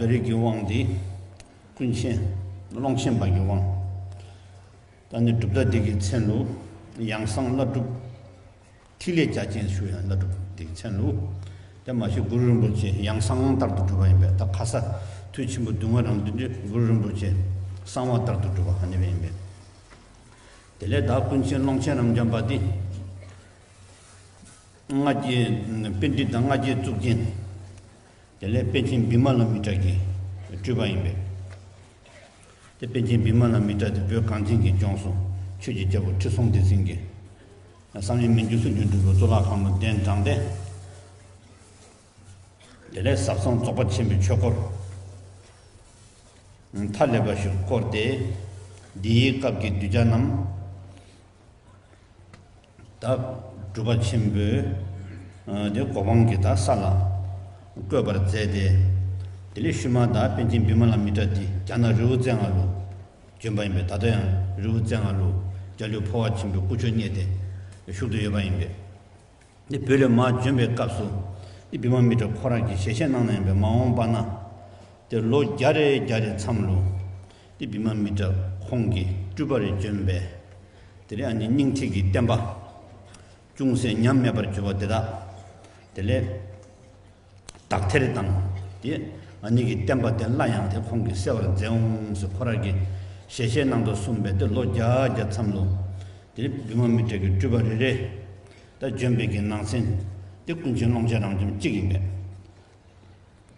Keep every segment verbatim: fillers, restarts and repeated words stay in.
རིགས་ཀྱི་དབང་འདི་ཀུན་མཁྱེན་ཀློང་ཆེན་པ་གི་དབང་། ད་ནི་གྲུབ་མཐའ་འདི་གི་མཚན་ལུ་ཡང་གསང་བླ་སྒྲུབ་ཐིག་ལེ་རྒྱ་ཅན་ཞུ་ཡང་བླ་སྒྲུབ་འདི་གི་མཚན་ལུ། དེ་མ་གཞི་གུ་རུ་རིན་པོ་ཆེ་ཡང་གསང་ལྟར་དུ་གྲུབ་པ་ཡིན་པས། ད་ཁ་ས་མཐུ་ཆེན་པོ་སྡུག་བསྔལ་རང་བདུན་འདི་གུ་རུ་རིན་པོ་ཆེ་གསང་བ་ལྟར་དུ་གྲུབ་པ་ཨ་ནི་བས་ཡིན་པས། དེ་ལས་ད་ཀུན་མཁྱེན་ཀློང་ཆེན་རབ་འབྱམས་པ་འདི་ལྔ་བརྒྱའི་པཎྜི་ཏ་དང་ལྔ་བརྒྱའི་གཙུག་རྒྱན། དེ་ལས་པཎ་ཆེན་བི་མ་ལ་མི་ཏྲ་གི་སྤྲུལ་པ་ཡིན་པས། དེ་པཎ་ཆེན་བི་མ་ལ་མི་ཏྲ་དེ་བོད་གངས་ཅན་གྱི་ལྗོངས་སུ་ཆོས་ཀྱི་རྒྱལ་པོ་ཁྲི་སྲོང་ལྡེ་བཙན་གྱི་བསམ་ཡས་མི་འགྱུར་སུམ་ཅུ་སྒྲུབ་པའི་གཙུག་ལག་ཁང་དུ་གདན་དྲངས་ཏེ། དེ་ལས་ཟབ་གསང་རྫོགས་པ་ཆེན་པོའི་ཆོས་སྐོར་མཐའ་ཀླས་པ་ཞིག་བསྐོར་ཏེ། འདིའི་སྐབས་ཀྱི་གདུལ་བྱ་རྣམས་ད་སྒྲུབ་པ་ཆེན་པོའི་དེ་གོ་འཕང་གི་ད་ས་ལ་བཀོད་པར་མཛད་དེ། དེ་ལས་ཤུལ་མ་ད་པཎ་ཆེན་བི་མ་ལ་མི་ཏྲ་འདི་རྒྱ་ནག་རི་བོ་རྩེ་ལྔ་ལུ་བྱོན་པ་ཡིན་པས། ད་ལྟ་ཡང་རི་བོ་རྩེ་ལྔ་ལུ་རྒྱ་ལུ་འཕོ་བ་ཆེན་པོའི་སྐུ་མཆོད་བརྙེས་ཏེ་བཞུགས་ཏེ་ཡོད་པ་ཡིན་པས། འདི་བོད་ལས་མར་བྱོན་པའི་སྐབས་སུ་འདི་བི་མ་མི་ཏྲ་ཁོ་རང་གིས་ཞལ་བཞེས་གནང་ནས་ཡིན་པས། མ་འོངས་པ་ན་དེ་ལོ་བརྒྱ་རེ་བརྒྱ་རེ་མཚམས་ལུ་འདི་བི་མ་མི་ཏྲ་ཁོང་གི་སྤྲུལ་པ་རེ་བྱོན་པས། དེ་ལས་ཨ་ནི་སྙིང་ཐིག་གི་བསྟན་པ་ཅུང་ཟད་ཉམས་མེད་པར་གྱུར་པ་དེ་དག་དེ་ལས་དག་ཐེར་དང་དེ་ཨ་ནི་གི་བསྟན་པ་དེ་སླར་ཡང་དེ་ཁོང་གིས་གསལ་བར་མཛད་འོང་ཟེར་ཁོ་རང་གིས་ཞལ་བཞེས་གནང་དོ་གསུངས་པས། དེ་ལོ་བརྒྱ་བརྒྱ་མཚམས་ལུ་དེ་བི་མ་མི་ཏྲ་གི་སྤྲུལ་པ་རེ་རེ་ད་བྱོན་པའི་གི་ནང་ཚན་དེ་ཀུན་མཁྱེན་ཀློང་ཆེན་རབ་འབྱམས་གཅིག་ཡིན་པས།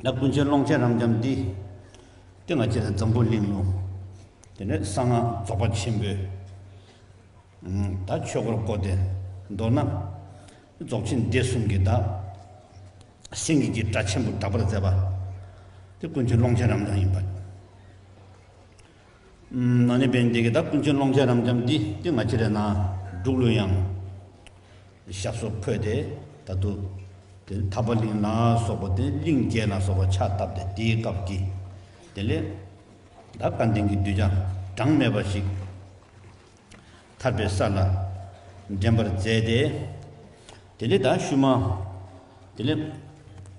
ད་ཀུན་མཁྱེན་ཀློང་ཆེན་རབ་འབྱམས་འདི་དེ་ང་བཅས་ར་འཛམ་བུ་གླིང་ལུ་དེ་ནས་གསང་སྔགས་རྫོགས་པ་ཆེན་པོའི་ད་ཆོས་སྐོར་བསྐོར་ཏེ། མདོར་ན་རྫོགས་ཆེན་སྡེ་གསུམ་གྱི་ད་སེང་གེ་གི་སྒྲ་ཆེན་པོ་བསྒྲགས་པར་མཛད་པ་དེ་ཀུན་མཁྱེན་ཀློང་ཆེན་རབ་འབྱམས་ཡིན་པ། ཨ་ནི་བན་དེ་གི་ད་ཀུན་མཁྱེན་ཀློང་ཆེན་རབ་འབྱམས་འདི་དེ་ང་བཅས་ར་ནཱ་འབྲུག་ལུ་ཡང་ཞབས་སོར་འཁོད་དེ་ད་དུང་དེ་ཐར་པ་གླིང་ལ་སོགས་པ་དེ་གླིང་བརྒྱད་ལ་སོགས་པ་ཕྱག་བཏབ་སྟེ། དེའི་སྐབས་ཀྱི་དེ་ལས་ད་སྐལ་ལྡན་གྱི་གདུལ་བྱ་གྲངས་མེད་པ་ཞིག་ཐར་པའི་ས་ལ་འདྲེན་པར་མཛད་དེ། དེ་ལས་ད་ཤུལ་མ་དེ་ལས་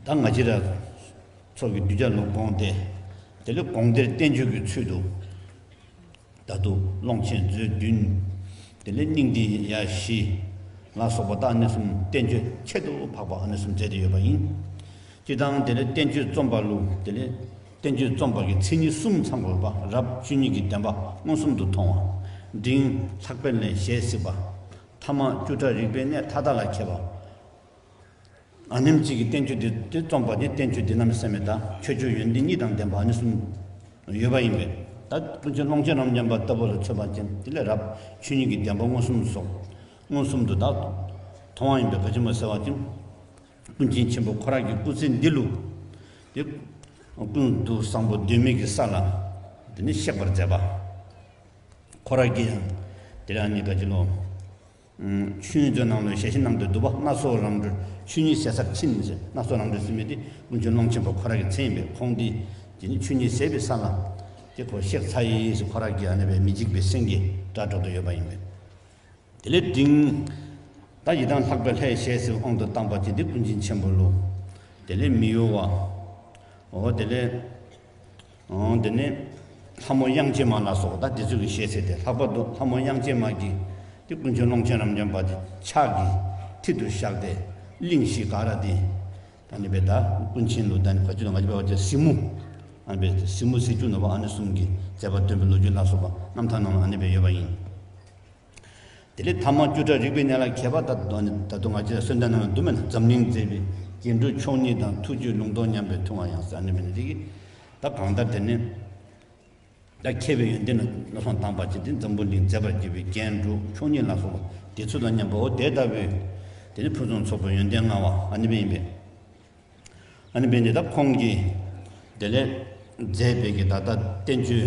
ད་ང་བཅས་ར་ཚོགས་ཀྱི་གདུལ་བྱ་ལུ་དགོངས་ཏེ། དེ་ལས་དགོངས་གཏེར་བསྟན་བཅོས་ཀྱི་ཚུལ་དུ་ད་དུང་ཀློང་ཆེན་མཛོད་བདུན། དེ་ལས་སྙིང་ཐིག་ཡ་བཞི་ལ་སོགས་པ་ད་ཨ་ནི་གསུམ་བསྟན་བཅོས་ཁྱད་དུ་འཕགས་པ་ཨ་ནི་གསུམ་མཛད་དེ་ཡོད་པ་ཡིན། སྤྱིར་བཏང་དེ་ལས་བསྟན་བཅོས་རྩོམ་པ་ལུ་དེ་ལས་བསྟན་བཅོས་རྩོམ་པ་གི་མཚན་ཉིད་གསུམ་ཚང་དགོས་པ། རབ་ཆོས་ཉིད་ཀྱི་བདེན་པ་མངོན་སུམ་དུ་མཐོང་བ། འབྲིང་ལྷག་པའི་ལས་ཞལ་གཟིགས་པ། ཐ་མ་བཅུ་ཕྲག་རིག་པའི་གནས་མཐའ་དག་ལ་མཁས་པ། ཨ་ནེམ་ཅིག་གི་བསྟན་བཅོས་འདི་དེ་རྩོམ་པ་ནི་བསྟན་བཅོས་འདི་གནམ་མེད་ས་མེད་ད་ཆོས་སྤྱོད་ཡོན་ཏན་གཉིས་དང་ལྡན་པ་ཨ་ནི་གསུམ་ཡོད་པ་ཡིན་པས། ད་ཀུན་མཁྱེན་ཀློང་ཆེན་རབ་འབྱམས་པ་ལྟ་བུ་ལ་མཚོན་པ་ཅིན་དེ་ལས་རབ་ཆོས་ཉིད་ཀྱི་བདེན་པ་མངོན་སུམ་སོགས་མངོན་སུམ་དུ་ད་མཐོང་བ་ཡིན་པས། ག་ཅི་སྨོ་ཟེར་བ་ཅིན་ཀུན་མཁྱེན་ཆེན་པོ་ཁོ་རང་གི་སྐུ་ཚེ་འདི་ལུ་དེ་ཀུན་ཏུ་བཟང་པོ་གདོད་མའི་གི་ས་ལ་དེ་ནི་གཤེགས་པར་མཛད་པ། ཁོ་རང་གིས་ཡང་དེ་ལས་ཨ་ནི་ག་ཅི་ལོ། ཆོས་དབྱིངས་མཛོད་ནང་ལ་ཞལ་བཞེས་གནང་དོ་འདུག་པ། སྣ་ཚོགས་རང་གྲོལ་ཆོས་ཉིད་ཞེ་སར་ཕྱིན་ཟེར། སྣ་ཚོགས་རང་གྲོལ་ཟེར་མི་དེ་ཀུན་མཁྱེན་ཀློང་ཆེན་པ་ཁོ་རང་གི་མཚན་ཡིན་པས། ཁོང་དེ་དེ་ནི་ཆོས་ཉིད་ཟད་པའི་ས་ལ་དེ་ཁོ་གཤེགས་ཚར་ཡི་ཟེར་ཁོ་རང་གིས་ཨ་ནི་བས་མི་འཇིགས་པའི་སེང་གེ་སྒྲ་སྒྲོག་ཏུ་ཡོད་པ་ཡིན་པས། དེ་ལས་འབྲིང་ད་ཡི་དམ་ལྷག་པའི་ལྷའི་ཞལ་གཟིགས་དབང་དུ་བཏང་པ་ཅིག་འདི་ཀུན་མཁྱེན་ཆེན་པོ་ལུ་དེ་ལས་མི་གཡོ་བ། འོ་དེ་ལས། འོ་དེ་ནས་ལྷ་མོ་དབྱངས་ཅན་མ་ལ་སོགས་ད་དེ་ཚོ་གི་ཞལ་གཟིགས་ཏེ། ལྷག་པར་དུ་ལྷ་མོ་དབྱངས་ཅན་མ་གིས་དེ་ཀུན་མཁྱེན་ཀློང་ཆེན་རབ་འབྱམས་པ་དེ་ཕྱག་གི་མཐིལ་དུ་བཞག་སྟེ་གླིང་བཞི་ག་ར་དེ་ད་ནི་བས་ད་ཀུན་མཁྱེན་ལུ་ད་ནི་ག་ཅི་ལོ་ང་ཅི་བས་བ་ཅི་གཟིགས་མོ་ཨ་ནི་བས་གཟིགས་མོ་གཟིགས་རྒྱུ་ནོར་བ་ཨ་ནི་གསུམ་གྱི་མཛད་པ་སྟོན་པའི་ལོ་རྒྱུས་ལ་སོགས་པ་རྣམ་ཐར་ནང་ལ་ཨ་ནི་བས་ཡོད་པ་ཡིན། དེ་ལས་ཐ་མ་བཅུ་ཕྲག་རིག་པའི་གནས་ལ་མཁས་པ། ད་ད་དུང་ང་བཅས་ལ་གསོལ་འདེབས་ནང་ལ་འདུག་མེད་ན། འཛམ་གླིང་མཛེས་པའི་རྒྱན་དྲུག་མཆོག་གཉིས་དང་། ཐུགས་རྒྱུད་ལུང་རྟོགས་མཉམ་པའི་ཐུབ་དབང་ཡང་ཟེར་ཨ་ནི་མེད་ན་དེ་གི་ད་གང་ལྟར་དེ་ནི་ད་མཁས་པའི་ཡོན་ཏན་ལ་བློ་བཟང་དམ་པ་ཅན་དེ་འཛམ་བུ་གླིང་མཛེས་པར་བགྱིས་པའི་རྒྱན་དྲུག་མཆོག་གཉིས་ལ་སོགས་པ་དེ་ཚོ་དང་མཉམ་པའོ། དེ་ལྟ་བུའི་དེ་ནི་ཕུན་སུམ་ཚོགས་པའི་ཡོན་ཏན་མངའ་བ་ཨ་ནི་མེད་ཡིན་པས། ཨ་ནི་བས་ནི་ད་ཁོང་གིས་དེ་ལས་མཛད་པའི་གི་ད་ལྟ་བསྟན་བཅོས་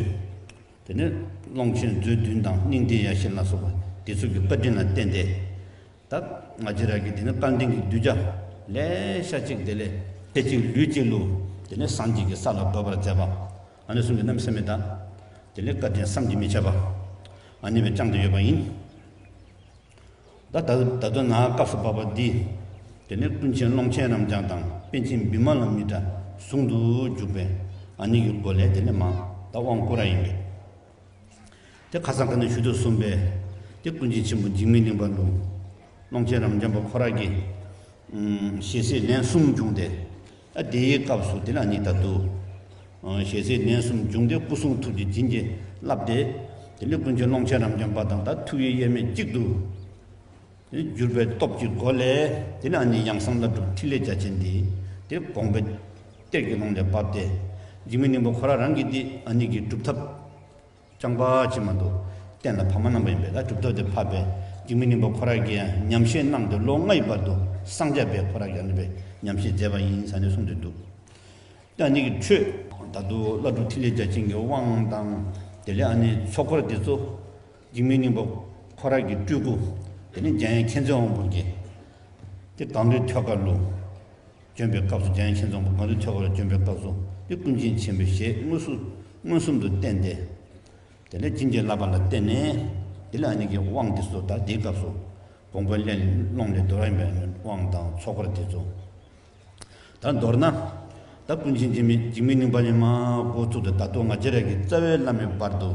དེ་ནི་ཀློང་ཆེན་མཛོད་བདུན་དང་སྙིང་ཐིག་ཡ་བཞི་ལ་སོགས་པ་དེ་ཚོ་གི་བཀའ་དྲིན་ལ་བརྟེན་ཏེ། ད་ང་བཅས་ར་གི་དེ་ནི་སྐལ་ལྡན་གྱི་གདུལ་བྱ་ལེ་ཤ་ཅིག་དེ་ལས་སྐད་ཅིག་ལུས་གཅིག་ལུ་དེ་ནི་སངས་རྒྱས་ཀྱི་ས་ལ་འགོད་པར་མཛད་པ། ཨ་ནི་གསུམ་གྱི་གནམ་མེད་ས་མེད་ད་དེ་ལས་བཀའ་དྲིན་བསམ་གྱིས་མི་ཁྱབ་པ་ཨ་ནི་བས་བསྐྱངས་ཏེ་ཡོད་པ་ཡིན། ད་ད་ད་དུང་ནཱ་སྐབས་སུ་བབ་པ་འདི་དེ་ནི་ཀུན་མཁྱེན་ཀློང་ཆེན་རབ་འབྱམས་དང་པཎ་ཆེན་བི་མ་ལ་མི་ཏྲ་ཟུང་དུ་འཇུག་པའི་ ཨ་ནི་གི་སྒོ་ལས་དེ་ནས་མ་ད་དབང་བསྐུར་ར་ཡིན་པས། དེ་ཁ་སང་ཁ་ནས་ཞུ་དུ་གསུངས་པས། དེ་ཀུན་མཁྱེན་ཆེན་པོ་འཇིགས་མེད་གླིང་པ་ལུ་ཀློང་ཆེན་རབ་འབྱམས་པ་ཁོ་ར་གིས་ཞལ་གཟིགས་ལན་གསུམ་བྱུང་སྟེ། ཨ་དེའི་སྐབས་སུ་དེ་ལ་ནི་ད་དུ་ཞལ་གཟིགས་ལན་གསུམ་བྱུང་སྟེ་སྐུ་གསུང་ཐུགས་ཀྱི་བྱིན་གྱིས་བརླབས་ཏེ། དེ་ནས་ཀུན་མཁྱེན་ཀློང་ཆེན་རབ་འབྱམས་པ་དང་ད་ཐུགས་ཡིད་དབྱེར་མེད་གཅིག་ཏུ་གྱུར་པའི་སྟོབས་ཀྱི་སྒོ་ལས། དེ་ནས་ཨ་ནི་ཡང་གསང་བླ་སྒྲུབ་ཕྲིན་ལས་རྒྱ་ཆེན་འདི་དེ་དགོངས་པའི་གཏེར་གྱི་ཀློང་ལས་བབས་ཏེ། འཇིགས་མེད་གླིང་པ་ཁོ་ར་རང་གིས་དེ་ཨ་ནི་གི་སྒྲུབ་ཐབས་རྐྱང་པ་ཅིག་མ་གཏོགས་གཏན་ལ་ཕབ་མ་གནང་པ་ཡིན་པས། ད་སྒྲུབ་ཐབས་དེ་ཕབ་པས། འཇིགས་མེད་གླིང་པ་ཁོ་ར་གིས་ཉམས་བཞེས་གནང་སྟེ་ལོ་ལྔ་ཡི་བར་དུ་གསང་རྒྱ་བས་ཁོ་ར་གིས་ཨ་ནི་བས་ཉམས་བཞེས་མཛད་པ་ཡིན་ཟེར་ནས་གསུངས་ཏེ་འདུག། ད་ཨ་ནི་གི་ཁྲོད་ད་དུ་བླ་སྒྲུབ་ཕྲིན་ལས་རྒྱ་ཆེན་གྱི་དབང་དང་། དེ་ལས་ཨ་ནི་ཚོགས་འཁོར་དེ་ཚོ་འཇིགས་མེད་གླིང་པ་ཁོ་ར་གི་སྤྲུལ་སྐུ། དེ་ནས་འཇམ་དབྱངས་མཁྱེན་བརྩེ་དབང་པོ་གིས་དེ་གངས་རིའི་ཐོད་དཀར་ལུ་བྱོན་པའི་སྐབས་སུ། འཇམ་དབྱངས་མཁྱེན་བརྩེ་དབང་པོ་གངས་རིའི་ཐོད་དཀར་ལུ་བྱོན་པའི་སྐབས་སུ་དེ་ཀུན་མཁྱེན་ཆེན་པོའི་ཞལ་མངོན་སུམ་མངོན་སུམ་དུ་བསྟན་ཏེ། དེ་ལས་བྱིན་གྱིས་བརླབས་པ་ལ་བརྟེན་ནས། དེ་ལས་ཨ་ནི་གི་དབང་དེ་ཚོ་ད་དེའི་སྐབས་སུ་དགོངས་པ་ཀློང་ལས་དོར་བ་ཡིན་པའི་དབང་དང་ཚོགས་འཁོར་དེ་ཚོ། ད་མདོར་ན། ད་ཀུན་མཁྱེན་འཇིགས་མེད་འཇིགས་མེད་གླིང་པ་ནས་མར་འགོ་བཙུགས་ཏེ་ད་ལྟོ་ང་བཅས་ར་གི་རྩ་བའི་བླ་མའི་བར་དུ།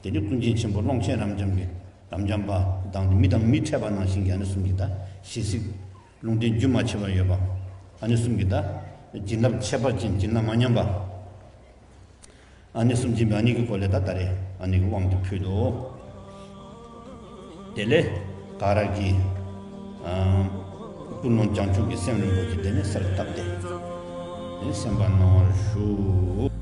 དེ་ནི་ཀུན་མཁྱེན་ཆེན་པོ་ཀློང་ཆེན་རབ་འབྱམས་ཀྱི་རབ་འབྱམས་པ་དང་མི་དང་མི་འཕྲད་པ་ནང་བཞིན་གྱི་ཨ་ནི་གསུམ་གྱི་ད་ཞལ་གཟིགས་ལུང་བསྟན་རྒྱུན་མ་ཆད་པར་ཡོད་པ། ཨ་ནི་གསུམ་གྱི་ད་བྱིན་རླབས་ཁྱད་པར་ཅན་བྱིན་རླབས་མ་ཉམས་པ། ཨ་ནི་གསུམ་སྦྱིན་པའི་ཨ་ནི་གི་སྒོ་ལས་ད་ད་རེས་ཨ་ནི་གི་དབང་དུ་ཕུལ་དོ། དེ་ལས་ག་ར་གིས་ཨ་ཀུན་སློང་བྱང་ཆུབ་ཀྱི་སེམས་རིན་པོ་ཆེ་དེ་ནས་གསལ་བཏབ་སྟེ། དེ་ནས་གསན་པར་གནང་བར་ཞུ།